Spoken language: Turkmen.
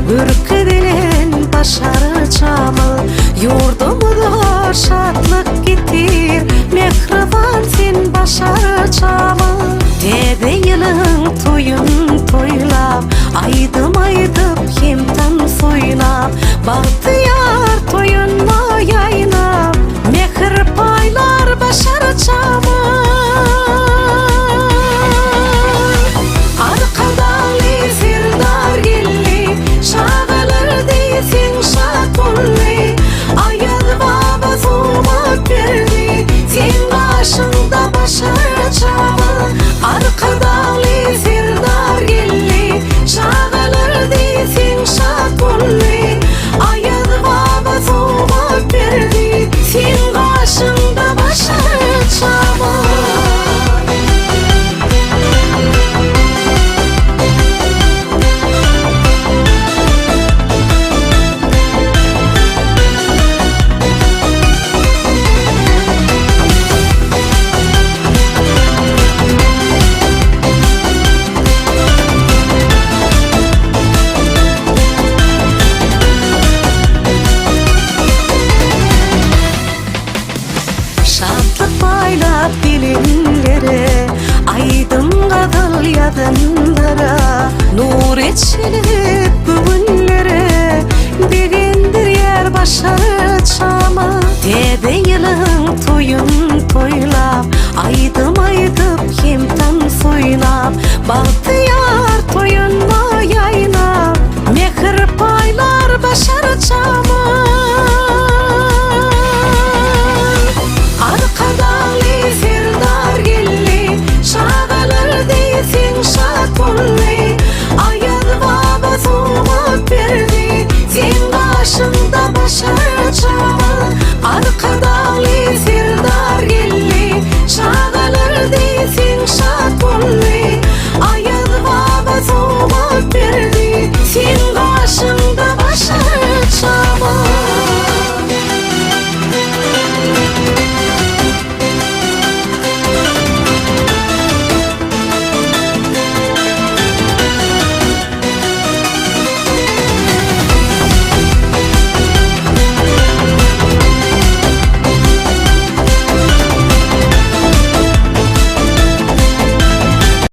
Görkezilen başarçamyz, Ýurdumyza şatlyk getir, Mähriban sen başarçamyz. Täze ýylyň toýun toýlap, Aýdym aýdyp hem tans oýnap, Bagtyýar toýunda ýaýnap, Mähir paýlar başarçamyz. Arkadagly Serdar geldi, Çagalar diýseň şat boldy. Aýaz baba sowgat berdi, Seň gaşyňda başarçamyz. Arkadagly Serdar geldi, Çagalar diýseň şat boldy. Aýaz baba sowgat berdi, Seň gaşyňda başarçamyz. Şatlyk paýlap gelenlere, Aýdym gazal ýazanlara, Nur eçilip göwünlere, Begendirýär başarçama. Täze ýylyň toýun toýlap, Aýdym.